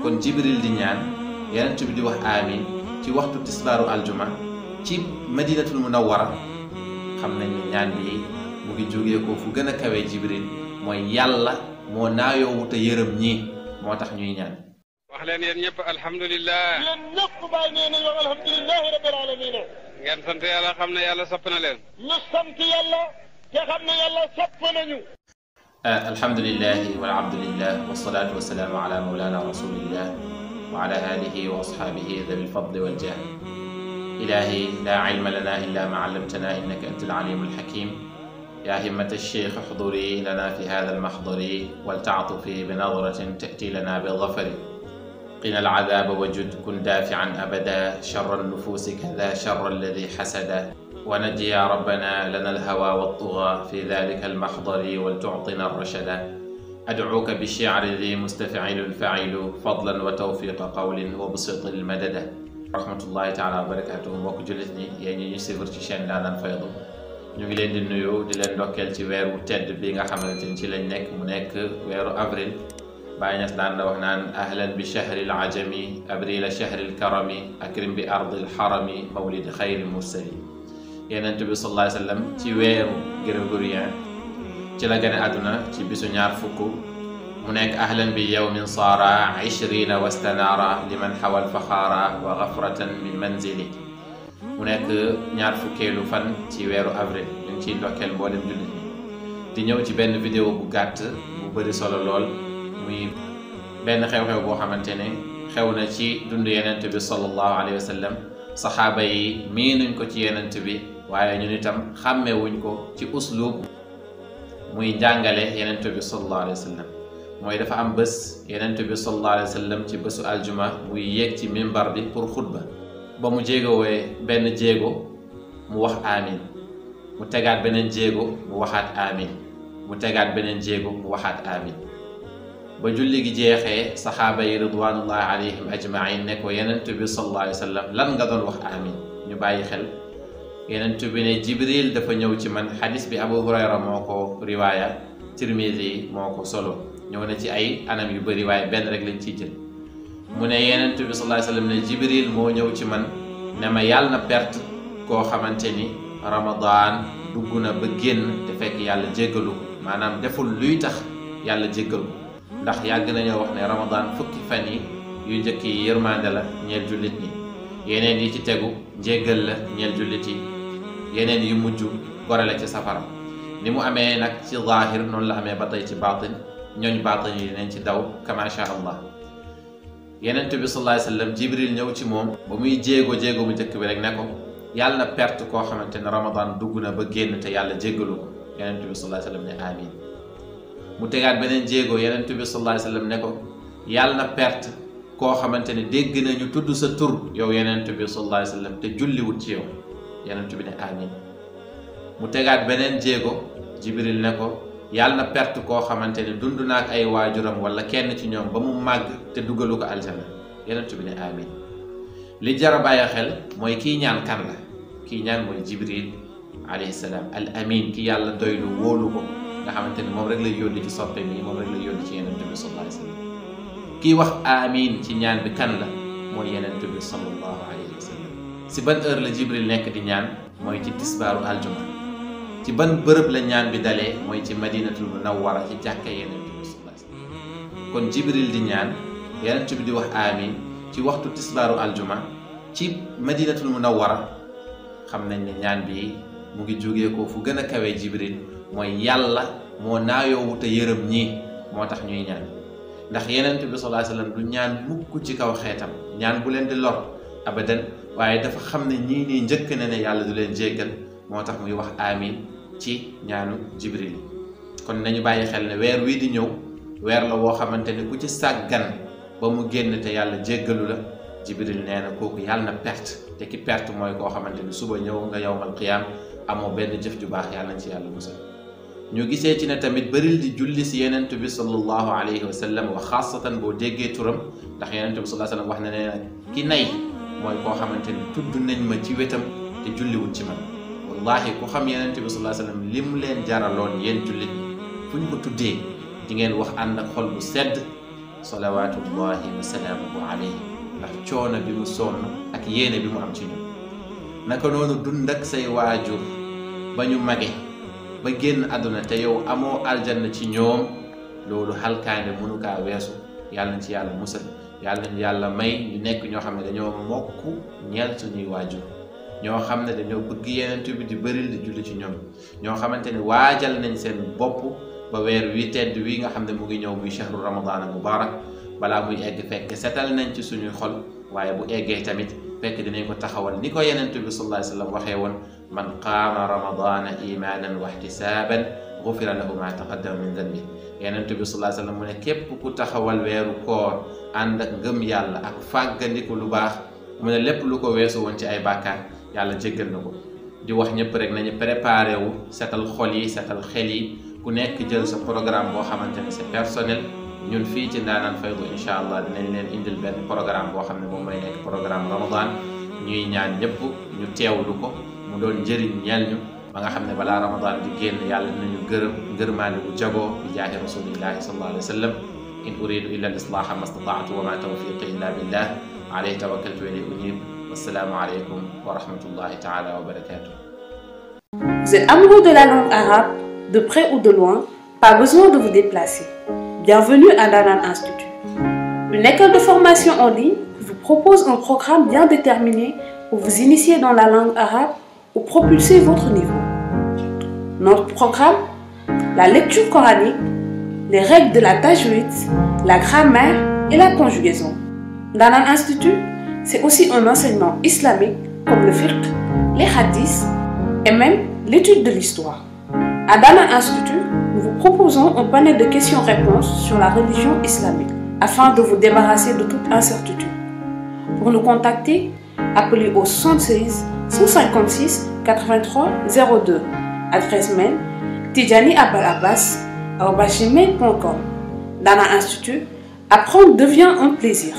kon jibril di ñaan yenent bi di wax amin ci waxtu tisbaaru aljuma ci madinatul munawwara xam nañ ne ñaan bi mu ngi jógee ko fu gën a kawee jibril mooy yàlla moo naayoowu te yërëm ñii moo tax ñuy ñaan. wax leen yéen ñëpp alhamdulilah. yéen ñëpp bàyyi nee nañ wax alhamdulilahi rabbil alamin. ngeen sant yàlla xam ne yàlla sopp na leen. ñu sant yàlla te xam ne yàlla sopp nañu. alhamdulilahi walabdulillah wasalaatu wasalaamu ala mawlana rasulillah wa ala alihi wa ashabihi dhawi lfadli waljah. ilahi la ilma lana illa ma allamtana innaka anta alalimu alhakim. يا همة الشيخ احضري لنا في هذا المحضر ولتعطفي بنظرة تأتي لنا بالظفر. قنا العذاب وجد كن دافعا أبدا شر النفوس كذا شر الذي حسد. ونجي يا ربنا لنا الهوى والطغى في ذلك المحضر ولتعطنا الرشد. أدعوك بالشعر ذي مستفعل فعل فضلا وتوفيق قول وبسط المدد. رحمة الله تعالى وبركاته mbokk jullit ñi yéen ñi ñu suivre ci chaîne Ndaanaan Faydu ñu ngi leen di nuyu di leen ndokkeel ci weeru tedd bi nga xamante ni ci lañ nekk mu nekk weeru avril. Baay Ñas daan na wax naan ahlan bi shahril ajami abrila shahril karami akrim bi ardil harami mawlidi xayri mursali. Yonent bi sallallahu alayhi wa sallam ci weeru grégorien ci la gane àdduna ci bisu ñaar fukk mu nekk ahlan bi yawmin saara 20 wastanaara liman xawal faxaara wa gafratan min manzili. mu nekk ñaar fukkeelu fan ci weeru avril ñu ngi ciy ndokkeel mboolem jullit ñi di ñëw ci benn vidéo bu gàtt bu bëri solo lool muy benn xew-xew boo xamante ne xew na ci dund yenent bi sallallahu alayhi wa sallam. saxaaba yi miinuñ ko ci yenent bi waaye ñun itam xàmmewuñ ko ci uslub muy njàngale yenent bi sallallahu alayhi wa sallam. mooy dafa am bés yenent bi sallallahu alayhi wa sallam ci bésu aljuma muy yéeg ci mimbar bi pour xutba. ba mu jéegowee benn jéego mu wax amin mu tegaat beneen jéego mu waxaat amin mu tegaat beneen jéego mu waxaat amin ba julli gi jeexee saxaaba yi ridwanullahi alayhim ajmain ne ko yenent bi sallallahu alayhi wa sallam lan nga doon wax amin ñu bàyyi xel yenent bi ne jibril dafa ñëw ci man xadis bi abu hurayra moo ko riwaaya tirmidi moo ko solo ñëw na ci ay anam yu bëri waaye benn rek lañ ciy jël. mu ne yenent bi sallallahu alayhi wa sallam ne jibril moo ñëw ci man ne ma yàlla na perte koo xamante ni ramadan dugg na ba génn te fekk yàlla jéggalu ko maanaam deful luy tax yàlla jéggalu ko ndax yàgg nañoo wax ne ramadan fukki fan yi yu njëkk yi yërmande la ñeel jullit ñi yeneen yi ci tegu njéggal la ñeel jullit yi yeneen yu mujj gore la ci safara. ni mu amee nag ci zaahir noonu la amee ba tey ci baatin ñooñ baatin yi dinañ ci daw kama sha allah. yenent bi sallallahu alayhi wa sallam jibril ñëw ci moom ba muy jéego bu njëkk bi rek ne ko yàlla na perte koo xamante ne ramadan dugg na ba génn te yàlla jéggalu ko yenent bi sallallahu alayhi wa sallam ne amin mu tegaat beneen jéego yenent bi sallallahu alayhi wa sallam ne ko yàlla na perte koo xamante ne dégg nañu tudd sa tur yow yenent bi sallallahu alayhi wa sallam te julliwut ci yow yenent bi ne amin mu tegaat beneen jéego jibril ne ko yàlla na perte koo xamante ne dund na ak ay waajuram wala kenn ci ñoom ba mu màgg te dugalu ko aljana yenent bi ne amin. li jara bàyyi xel mooy kii ñaan kan la kii ñaan mooy jibril alayhi salaam al amin ki yàlla doylu wóolu ko nga xamante ne moom rek lay yónni ci soppe mi moom rek lay yónni ci yenent bi sallallahu alayhi wa sallam. kii wax amin ci ñaan bi kan la mooy yenent bi sallallahu alayhi wa sallam. si ban heure la jibril nekk di ñaan mooy ci tisbaaru aljuma. ci ban bërëb la ñaan bi dalee mooy ci madinatul munawwara ci jàkka yenent bi sallallahu alayhi wasallam. kon jibril di ñaan yenent bi di wax amin ci waxtu tisbaaru aljuma ci madinatul munawwara xam nañ ne ñaan bi mu ngi jógee ko fu gën a kawee jibril mooy yàlla moo naayoowu te yërëm ñii moo tax ñuy ñaan. ndax yenent bi sallallahu alayhi wasallam du ñaan mukk ci kaw xeetam ñaan bu leen di lor abadan waaye dafa xam ne ñii nii njëkk na ne yàlla du leen jéggal moo tax muy wax amin ci ñaanu jibril. kon nañu bàyyi xel ne weer wii di ñëw weer la woo xamante ne ku ci sàggan ba mu génn te yàlla jéggalu la jibril nee na kooku yàlla na perte te ki perte mooy koo xamante ne suba ñëw nga yawmal qiyaam amoo benn jëf ju baax yàlla nañ ci yàlla musal. ñu gisee ci ne tamit bëril di julli si yenent bi sallallahu alayhi wa sallam wa xaasatan boo déggee turam ndax yenent bi sallallahu alayhi wa sallam wax na ne ki nay mooy koo xamante ne tudd nañ ma ci wetam te julliwut ci man. wallahi ku xam yenent bi sallallahu alayhi wa sallam lim leen jaraloon yéen jullit fu ñu ko tuddee di ngeen wax ànd ak xol bu sedd salawatullahi wa salaamuhu alayhi ndax coono bi mu sonn ak yéene bi mu am ci ñun. naka noonu dund ak say waajur ba ñu mage ba génn àdduna te yow amoo aljanna ci ñoom loolu xalkaande mënu kaa weesu. yàlla nañ ci yàlla musal yàlla nañ yàlla may ñu nekk ñoo xam ne dañoo mokk ñeel suñuy waajur, ñoo xam ne dañoo bëgg yenent bi di bëril di julli ci ñoom, ñoo xamante ne waajal nañ seen bopp ba weer wi tedd wi nga xam ne mu ngi ñëw muy shahru ramadan al mubarak balaa muy egg fekk setal nañ ci suñuy xol, waaye bu eggee tamit fekk dinañ ko taxawal ni ko yenent bi sallallahu alayhi wa sallam waxee woon man qaama ramadana imanan wa ihtisaban gufira lahu ma taqaddama min danbi. yenent bi sallallahu alayhi wa sallam mu ne képp ku taxawal weeru koor ànd ak ngëm yàlla ak fàggandiku lu baax mu ne lépp lu ko weesu woon ci ay bàkkaar yàlla jéggal na ko. di wax ñëpp rek nañu préparé wu setal xol yi setal xel yi, ku nekk jël sa programme boo xamante ne c'est personnel. ñun fii ci Ndaanaan Faydu incha allah dinañ leen indil benn programme boo xam ne moom mooy nekk programme ramadan. ñuy ñaan ñëpp ñu teewlu ko mu doon njëriñ ñeel ñu ba nga xam ne balaa ramadan di génn yàlla dinañu ngërmaande bu jagoo bi jaahi rasulillahi sallallahu alayhi wa sallam. in uridu illa al islaha ma stataatu wa ma tawfiqi illa billah alayhi tawakkaltu wa ilayhi unib. wassalaamu aleykum wa rahmatullahi taala wa barakatuh. Vous êtes amoureux de la langue arabe, de près ou de loin, pas besoin de vous déplacer. Bienvenue à Ndaanaan Institut, une école de formation en ligne qui vous propose un programme bien déterminé pour vous initier dans la langue arabe ou propulser votre niveau. Notre programme, la lecture coranique, les règles de la tajwid, la grammaire et la conjugaison. Ndaanaan Institut, c'est aussi un enseignement islamique comme le fiqh, les hadiths et même l'étude de l'histoire. À Ndaanaan Institut, nous vous proposons un panel de questions-réponses sur la religion islamique afin de vous débarrasser de toute incertitude. Pour nous contacter, appelez au 76 156 83 02. Adresse mail tidjani@gmail.com. Ndaanaan Institut, apprendre devient un plaisir.